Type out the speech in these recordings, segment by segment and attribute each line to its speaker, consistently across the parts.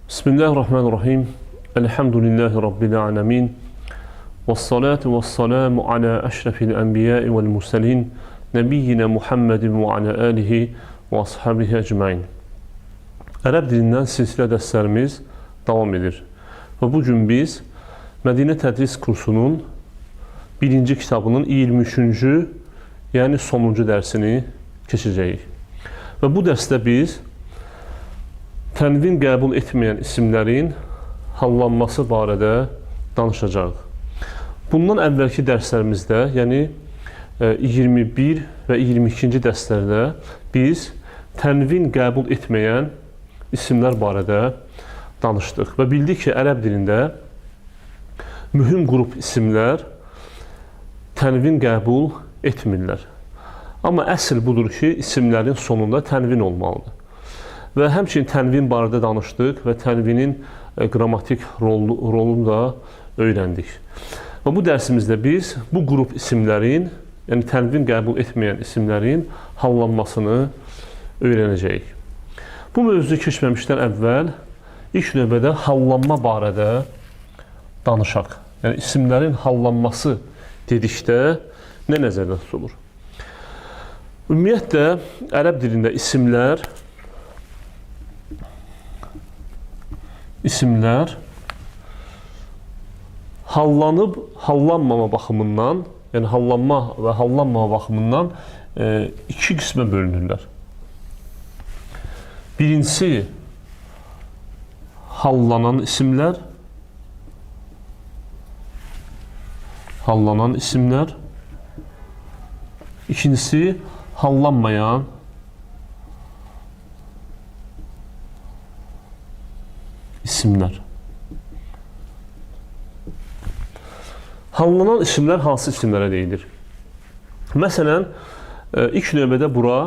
Speaker 1: Bismillahirrahmanirrahim. Elhamdülillahi Rabbil alemin. Vessalatu vesselamu ala eşrefil enbiyai vel murselin. Nebiyyina Muhammedin ve ala alihi ve ashabihi ecmain. Ərəb dilindən silsilə dərslərimiz davam edir. Və bu gün biz Mədinə Tədris kursunun birinci kitabının 23-cü, yəni sonuncu dərsini keçəcəyik. Və bu dərsdə biz tənvin qəbul etməyən isimlərin hallanması barədə danışacağıq. Bundan əvvəlki dərslərimizdə, yəni 21 və 22-ci dərslərdə biz tənvin qəbul etməyən isimlər barədə danışdıq və bildik ki, ərəb dilində mühüm qrup isimlər tənvin qəbul etmirlər. Amma əsl budur ki, isimlərin sonunda tənvin olmalıdır. Və həmçinin tənvin barədə danışdıq və tənvinin qrammatik rolunu da öyrəndik. Və bu dərsimizdə biz bu qrup isimlərin, yəni tənvin qəbul etməyən isimlərin hallanmasını öyrənəcəyik. Bu mövzuyu keçməmişdən əvvəl ilk növbədə hallanma barədə danışaq. Yəni isimlərin hallanması dedikdə nə nəzərdə tutulur? Ümumiyyətlə ərəb dilində isimlər hallanıb hallanmama baxımından, yəni hallanma və hallanmama baxımından iki qismə bölünürlər. Birincisi hallanan isimlər, İkincisi hallanmayan isimlər. Hallanan isimlər hansı isimlərə deyilir? Məsələn, ilk növbədə bura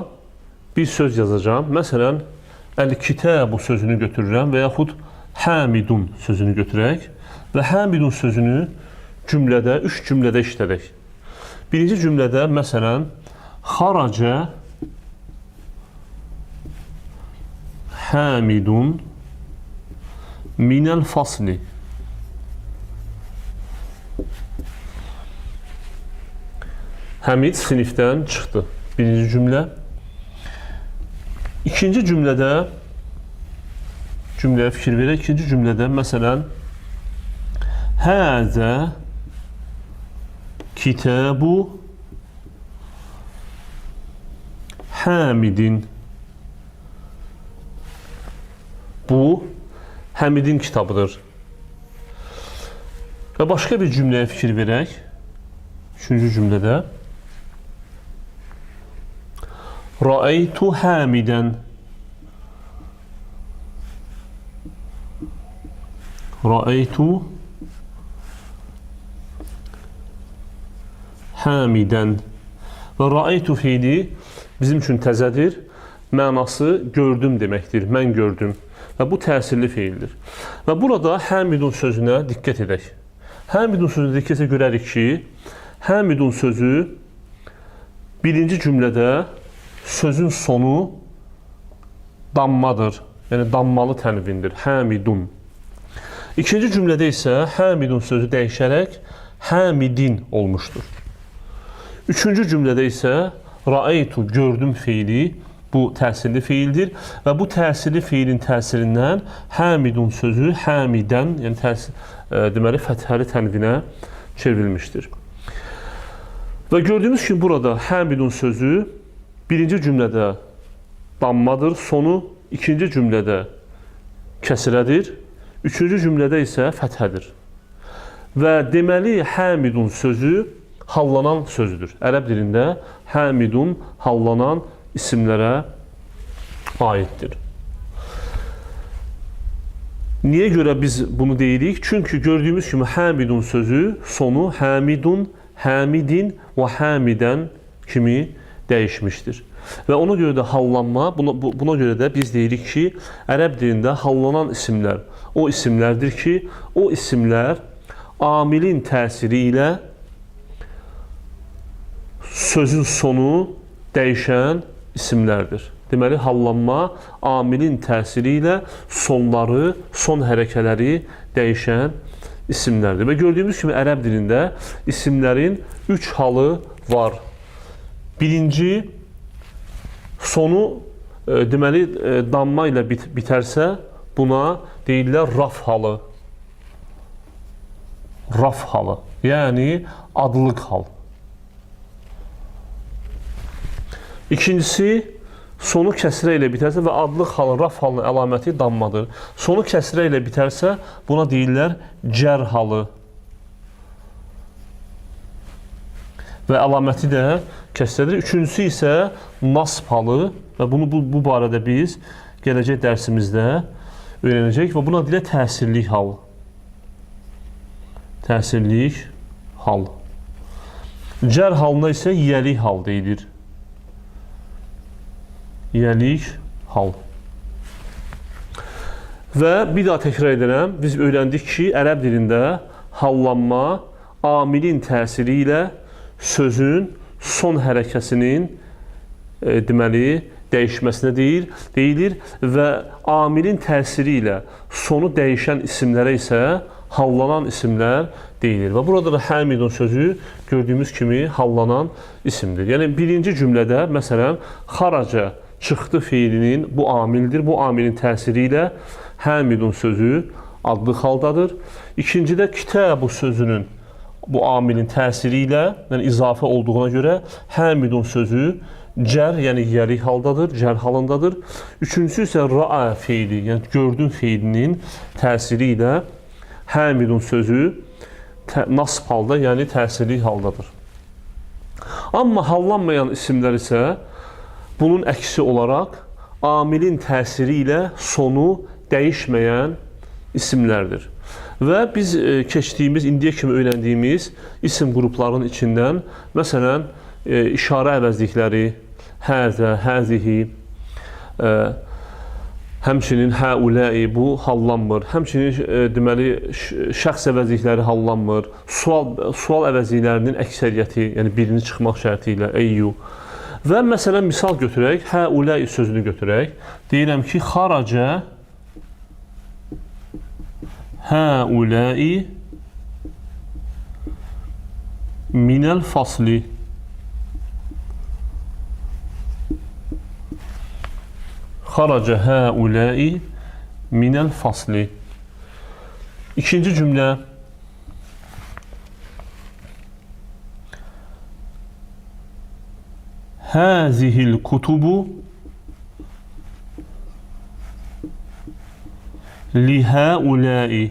Speaker 1: bir söz yazacağam. Məsələn, əl-kitabu sözünü götürürəm və yaxud hamidun sözünü götürək və hamidun sözünü cümlədə, üç cümlədə işlədək. Birinci cümlədə məsələn, xaraca hamidun minəl fasli. Həmid sinifdən çıxdı. Birinci cümlə. İkinci cümlədə cümləyə fikir verək. İkinci cümlədə məsələn həzə kitabu Həmidin. Bu Həmidin kitabıdır. Və başqa bir cümləyə fikir verək. Üçüncü cümlədə Rəeytu Hamidən. Rəeytu Hamidən. Və rəeytu fiili bizim üçün təzədir. Mənası gördüm deməkdir. Mən gördüm. Və bu təsirli feildir. Və burada Həmidun sözünə diqqət edək. Həmidun sözünə diqqət etsək görərik ki, Həmidun sözü birinci cümlədə sözün sonu dammadır. Yəni dammalı tənvindir. Həmidun. İkinci cümlədə isə Həmidun sözü dəyişərək Həmidin olmuşdur. Üçüncü cümlədə isə Rəeytu gördüm feili bu təsirli feildir və bu təsirli feilin təsirindən Həmidun sözü Həmidən, yəni deməli fəthəli tənvinə çevrilmişdir. Və gördüyümüz kimi burada Həmidun sözü birinci cümlədə dammadır, sonu ikinci cümlədə kəsrədir, üçüncü cümlədə isə fəthədir. Və deməli Həmidun sözü hallanan sözdür. Ərəb dilində Həmidun hallanan isimlərə aiddir. Niyə görə biz bunu deyirik? Çünki gördüyümüz kimi Həmidun sözü sonu Həmidun, Həmidin və Həmidən kimi dəyişmişdir. Və ona görə də hallanma, buna görə də biz deyirik ki, ərəb dilində hallanan isimlər o isimlərdir ki, o isimlər amilin təsiri ilə sözün sonu dəyişən isimlərdir. Deməli, hallanma amilin təsiri ilə sonları, son hərəkələri dəyişən isimlərdir. Və gördüyümüz kimi ərəb dilində isimlərin 3 halı var. Birinci, sonu deməli damma ilə bitərsə, buna deyirlər raf halı. Raf halı, yəni adlıq hal. İkincisi, sonu kəsrə ilə bitərsə və adlıq halın, raf halının əlaməti dammadır. Sonu kəsrə ilə bitərsə, buna deyirlər cər halı. Və əlaməti də kəsrədir. Üçüncüsü isə nasb halı və bunu bu barədə biz gələcək dərsimizdə öyrənəcəyik və buna deyirlər təsirlik hal. Təsirlik hal. Cər halına isə yiyəlik hal deyilir. Yiyəlik hal. Və bir daha təkrar edirəm, biz öyrəndik ki, ərəb dilində hallanma amilin təsiri ilə sözün son hərəkəsinin deməli dəyişməsinə deyilir və amilin təsiri ilə sonu dəyişən isimlərə isə hallanan isimlər deyilir. Və burada da Həmidun sözü gördüyümüz kimi hallanan isimdir. Yəni birinci cümlədə məsələn xaraca çıxdı fiilinin bu amildir. Bu amilin təsiri ilə Həmidun sözü adlıq haldadır. İkincidə kitabu sözünün bu amilin təsiri ilə, yəni izafə olduğuna görə Həmidun sözü cər, yəni yiyəlik haldadır, cər halındadır. Üçüncüsü isə ra'a fiili, yəni gördün fiilinin təsiri ilə Həmidun sözü nasb halda, yəni təsirli haldadır. Amma hallanmayan isimlər isə bunun əksi olaraq amilin təsiri ilə sonu dəyişməyən isimlərdir. Və biz keçdiyimiz, indiyə kimi öyrəndiyimiz isim qruplarının içindən, məsələn, işarə əvəzlikləri, həzə, həzihi, həmçinin həuləi bu hallanmır. Həmçinin deməli şəxs əvəzlikləri hallanmır. Sual əvəzliklərinin əksəriyyəti, yəni birini çıxmaq şərti ilə eyyu. Və məsələn misal götürək, həuləi sözünü götürək. Deyirəm ki, xaraca həuləi minəl fasli. Xaraca həuləi minəl fasli. İkinci cümlə. Həzihil kutubu lihəuləi.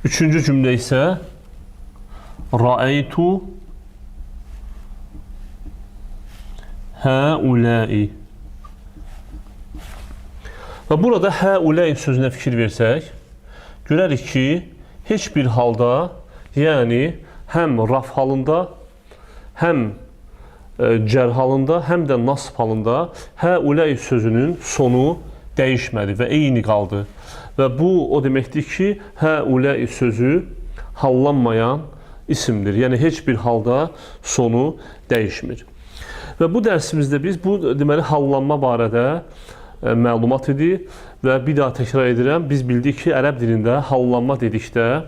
Speaker 1: Üçüncü cümlə isə rəeytu həuləi. Və burada həuləi sözünə fikir versək, görərik ki, heç bir halda, yəni həm raf halında, həm cər halında, həm də nasb halında həuləi sözünün sonu dəyişmədi və eyni qaldı. Və bu o deməkdir ki, həuləi sözü hallanmayan isimdir. Yəni heç bir halda sonu dəyişmir. Və bu dərsimizdə biz bu deməli hallanma barədə məlumat idi və bir daha təkrar edirəm, biz bildik ki, ərəb dilində hallanma dedikdə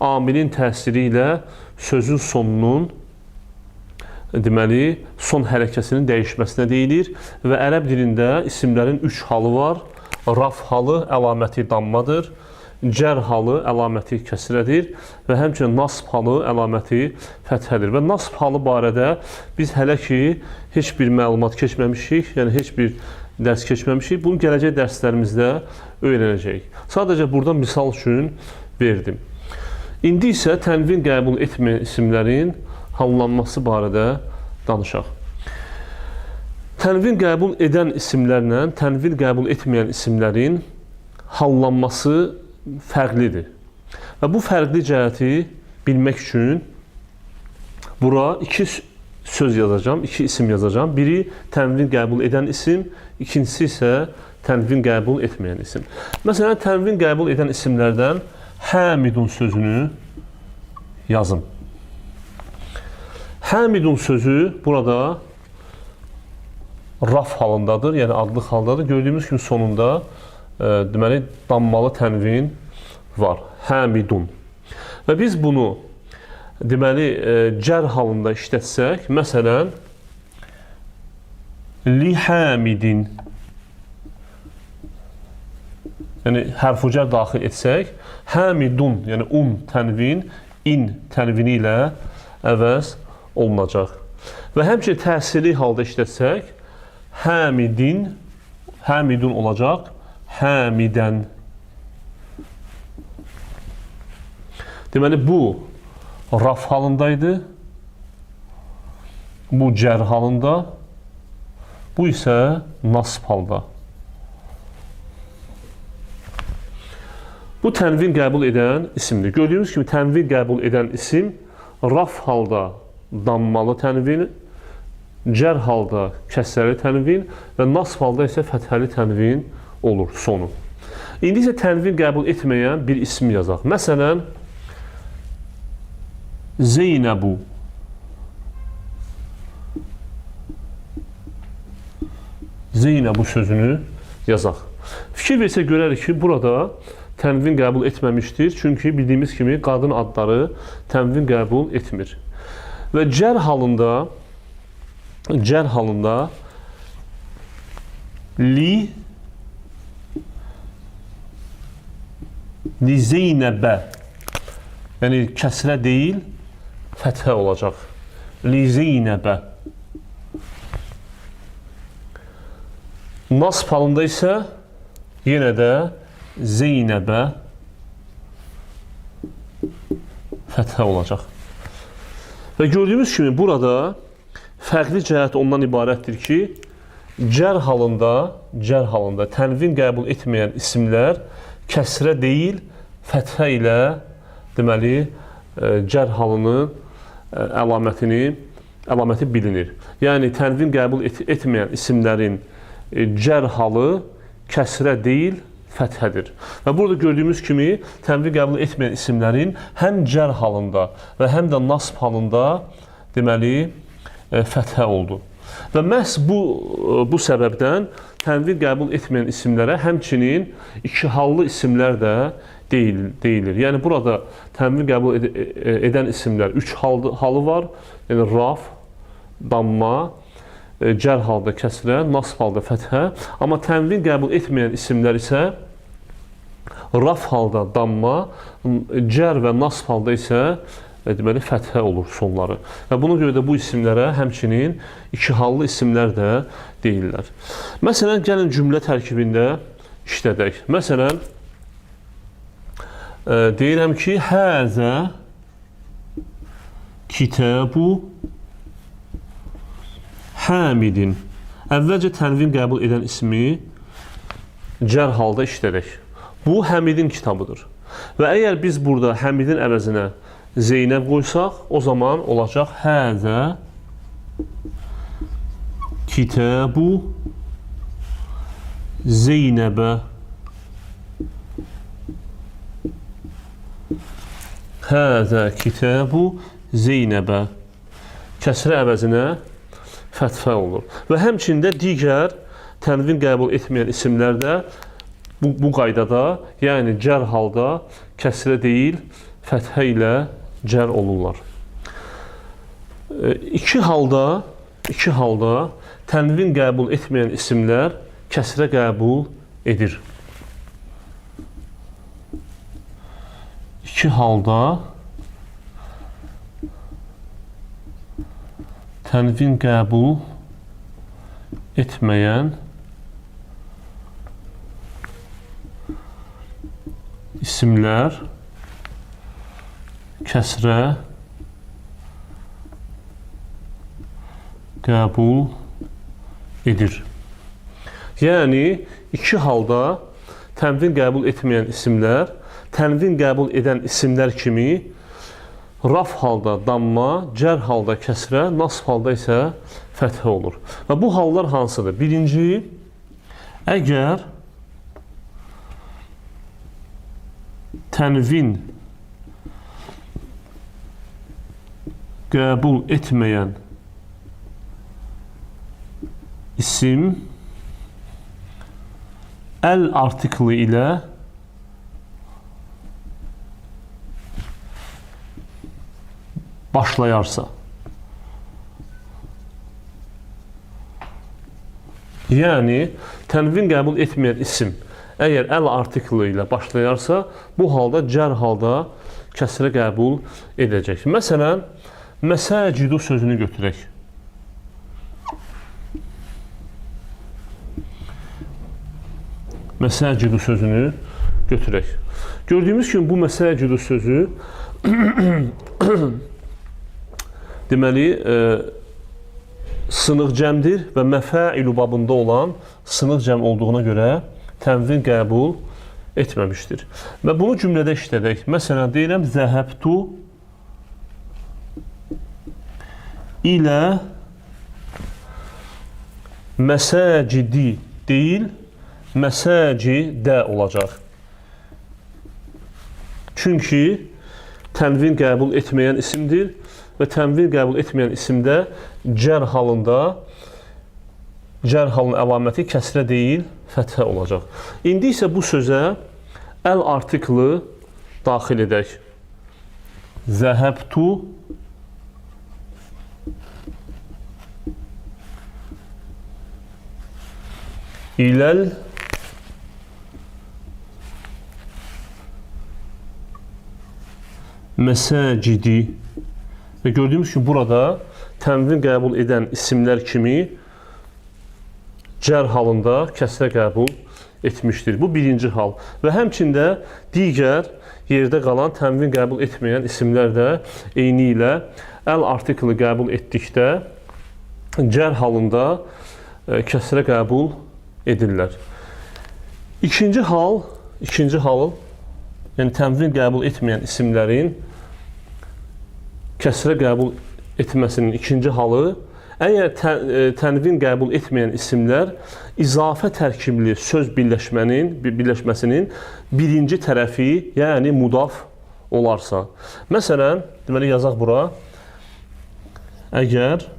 Speaker 1: amilin təsiri ilə sözün sonunun deməli son hərəkəsinin dəyişməsinə deyilir və ərəb dilində isimlərin 3 halı var. Raf halı əlaməti dammadır, cər halı əlaməti kəsrədir və həmçinin nasb halı əlaməti fəthədir. Və nasb halı barədə biz hələ ki heç bir məlumat keçməmişik, yəni heç bir dərs keçməmişik. Bunu gələcək dərslərimizdə öyrənəcəyik. Sadəcə burada misal üçün verdim. İndi isə tənvin qəbul etməyən isimlərin hallanması barədə danışaq. Tənvin qəbul edən isimlərlə tənvin qəbul etməyən isimlərin hallanması fərqlidir. Və bu fərqli cəhəti bilmək üçün bura iki söz yazacağam, iki isim yazacağam. Biri tənvin qəbul edən isim, ikincisi isə tənvin qəbul etməyən isim. Məsələn, tənvin qəbul edən isimlərdən Həmidun sözünü yazım. Həmidun sözü burada raf halındadır, yəni adlıq haldadır. Gördüyümüz kimi sonunda deməli dammalı tənvin var. Həmidun. Və biz bunu deməli cər halında işlətsək, məsələn li hamidin, yəni hərf-u cər daxil etsək, həmidun, yəni un tənvin, in tənvini ilə əvəz olunacaq. Və həmçinin təsirli halda işlətsək, həmidin, həmidun olacaq, həmidən. Deməli, bu raf halındaydı, bu cər halında, bu isə nasb halda. Bu tənvin qəbul edən isimdir. Gördüyümüz kimi tənvin qəbul edən isim raf halda dammalı tənvin, cər halda kəsrəli tənvin və nasb halda isə fəthəli tənvin olur sonu. İndi isə tənvin qəbul etməyən bir ismi yazaq. Məsələn, Zeynəbu. Zeynəbu sözünü yazaq. Fikir versək görərik ki, burada tənvin qəbul etməmişdir. Çünki bildiyimiz kimi qadın adları tənvin qəbul etmir. Və cər halında li Zeynəbə, yəni kəsrə deyil, fəthə olacaq. Li Zeynəbə. Nasb halında isə yenə də Zeynəbə fəthə olacaq. Və gördüyümüz kimi burada fərqli cəhət ondan ibarətdir ki, cər halında tənvin qəbul etməyən isimlər kəsrə deyil, fəthə ilə deməli cər halının əlaməti bilinir. Yəni tənvin qəbul etməyən isimlərin cər halı kəsrə deyil, fəthədir. Və burada gördüyümüz kimi tənvin qəbul etməyən isimlərin həm cər halında və həm də nasb halında deməli fəthə oldu. Və məhz bu səbəbdən tənvin qəbul etməyən isimlərə həmçinin iki hallı isimlər də deyilir. Yəni burada tənvin qəbul edən isimlər üç halı var. Yəni raf, damma, cər halda kəsrə, nasb halda fəthə. Amma tənvin qəbul etməyən isimlər isə raf halda damma, cər və nasb halda isə deməli fəthə olur sonları. Və buna görə də bu isimlərə həmçinin iki hallı isimlər də deyirlər. Məsələn, gəlin cümlə tərkibində işlədək. Məsələn, deyirəm ki, həzə kitabu Həmidin. Əvvəlcə tənvin qəbul edən ismi cər halda işlədək. Bu, Həmidin kitabıdır. Və əgər biz burada Həmidin əvəzinə Zeynəb qoysaq, o zaman olacaq həzə kitabu Zeynəbə. Həzə kitabu Zeynəbə. Kəsrə əvəzinə fəthə olur. Və həmçində digər tənvin qəbul etməyən isimlər də bu qaydada, yəni cər halda kəsrə deyil, fəthə ilə cər olurlar. İki halda tənvin qəbul etməyən isimlər kəsrə qəbul edir. İki halda tənvin qəbul etməyən isimlər kəsrə qəbul edir. Yəni, iki halda tənvin qəbul etməyən isimlər, tənvin qəbul edən isimlər kimi raf halda damma, cər halda kəsrə, nasb halda isə fəthə olur. Və bu hallar hansıdır? Birinci, əgər tənvin qəbul etməyən isim əl artikli ilə başlayarsa. Yəni, tənvin qəbul etməyən isim əgər əl artikli ilə başlayarsa, bu halda cər halda kəsrə qəbul edəcək. Məsələn, məsacidu sözünü götürək. Məsacidu sözünü götürək. Gördüyümüz kimi bu məsacidu sözü deməli, sınıq cəmdir və məfəilu babında olan sınıq cəm olduğuna görə tənvin qəbul etməmişdir. Və bunu cümlədə işlədək. Məsələn, deyirəm, zəhəbtu ilə məsacidi deyil, məsacidə olacaq. Çünki tənvin qəbul etməyən isimdir və tənvin qəbul etməyən isimdə cər halında cər halının əlaməti kəsrə deyil, fəthə olacaq. İndi isə bu sözə əl artiklı daxil edək. Zəhəbtu iləl məsacidi. Və gördüyümüz kimi burada tənvin qəbul edən isimlər kimi cər halında kəsrə qəbul etmişdir. Bu birinci hal. Və həmçində digər yerdə qalan tənvin qəbul etməyən isimlər də eyni ilə əl artikli qəbul etdikdə cər halında kəsrə qəbul edirlər. İkinci hal, yəni tənvin qəbul etməyən isimlərin kəsrə qəbul etməsinin ikinci halı, əgər tənvin qəbul etməyən isimlər izafə tərkibli söz birləşməsinin birinci tərəfi, yəni mudaf olarsa. Məsələn, deməli yazaq bura. Əgər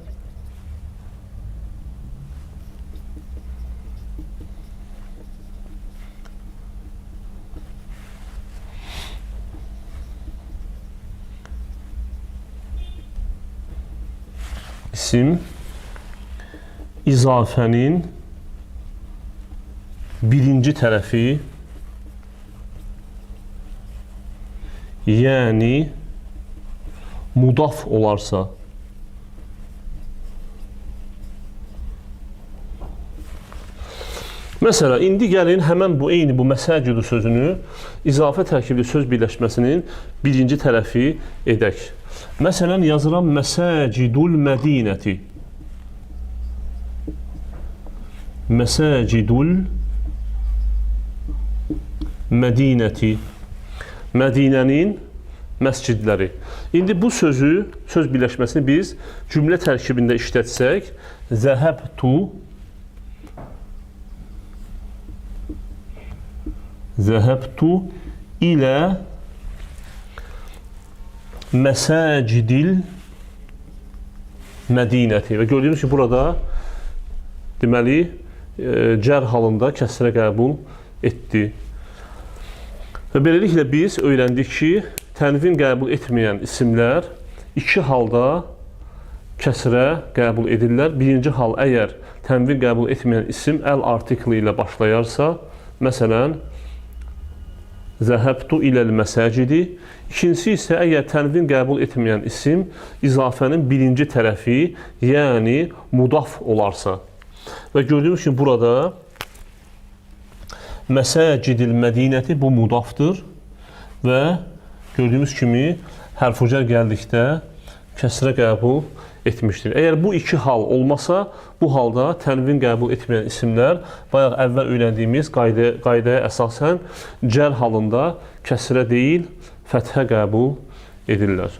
Speaker 1: isim izafənin birinci tərəfi, yəni mudaf olarsa, məsələn, indi gəlin həmən bu eyni bu məsacidu sözünü izafə tərkibli söz birləşməsinin birinci tərəfi edək. Məsələn, yazıram məsacidul mədinəti. Məsacidul mədinəti. Mədinənin məscidləri. İndi bu sözü, söz birləşməsini biz cümlə tərkibində işlətsək, zəhəbtu ilə məsacidil mədinəti. Və gördüyünüz ki, burada deməli, cər halında kəsrə qəbul etdi. Və beləliklə biz öyrəndik ki, tənvin qəbul etməyən isimlər iki halda kəsrə qəbul edirlər. Birinci hal, əgər tənvin qəbul etməyən isim əl artikli ilə başlayarsa, məsələn, zəhəbtu iləl məsacidi. İkincisi isə əgər tənvin qəbul etməyən isim izafənin birinci tərəfi, yəni mudaf olarsa. Və gördüyümüz kimi burada məsacidil mədinəti bu mudafdır və gördüyümüz kimi hərf-u-cər gəldikdə kəsrə qəbul etmişdir. Əgər bu iki hal olmasa, bu halda tənvin qəbul etməyən isimlər bayaq əvvəl öyrəndiyimiz qaydaya əsasən cər halında kəsrə deyil, fəthə qəbul edirlər.